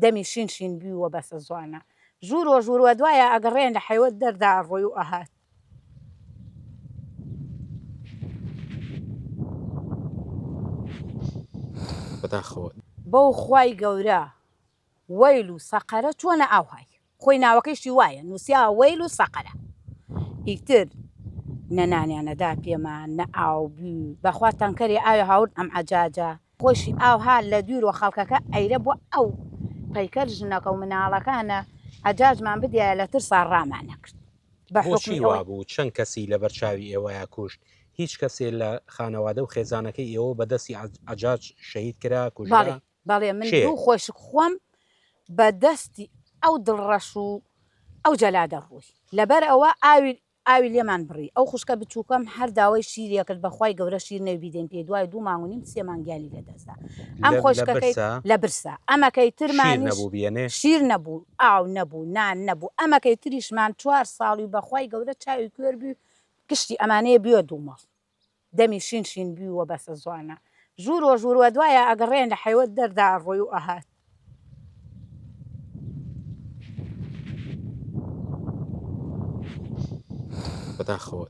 دەمی شین شین بیووە بەسە زوانە ژوورۆ ژووروە دوایە ئەگەڕێن لە حەیوەت دەردا ئەڕۆی و ئەهات. بەداخەوە. بەو خوای گەورە وەیل و سەقەرە چۆنە ئاوهای خۆی ناوەکەیشی وایە نووسیاوە وەیل و سەقەرە ئیتر نە نانیان ئەدا پێمان نە ئاو بی بەخوا تەنکەری ئاوی هاورد ئەم عەجاجە خۆشی ئاوها لە دوورەوە خەڵکەکە ئەیرە بۆ ئەو پەیکەر ژنەکە و مناڵەکانە عەجاجمان بدیایە لە ترسا ڕامان نەکرد بە بۆچی حوکمی ئەوەی وابوو چەند کەسی لەبەر چاوی ئێوەیا کوشت هیچ کەسێ لە خانەوادە و خێزانەکەی ئێوە بە دەستی عەجاج شەهید کرا بەڵێ کوژرا؟ بەڵێ من کێ؟ دوو خۆشک خۆم بە دەستی ئەو دڵڕەش و ئەو جەلادە ڕووی لەبەر ئەوە ئاوی ئاوی لێمان بڕی ئەو خوشکە بچووکەم هەر داوای شیری ئەکرد بە خوای گەورە شیر نەوی بیدەین پێی دوای دوو مانگ و نیم سێ مانگ گیانی لە دەست دا ئەم لە لە خۆشکەکەی برسا؟ لە برسا ئەمەکەی شیر ترمانیش نەبوو بیەنێ؟ شیر نەبوو ئاو نەبوو نان نەبوو ئەمەکەی تریشمان چوار ساڵی و بە خوای گەورە چاوی کوێر بوو گشتی ئەمانەیە بووە دوومەڵ دەمی شین شین بیووە بەسە زوانە ژوورۆ ژووروە دوایە ئەگەڕێن لە حەیوەت دەردا ئەڕۆی و ئەهات. بەداخەوە.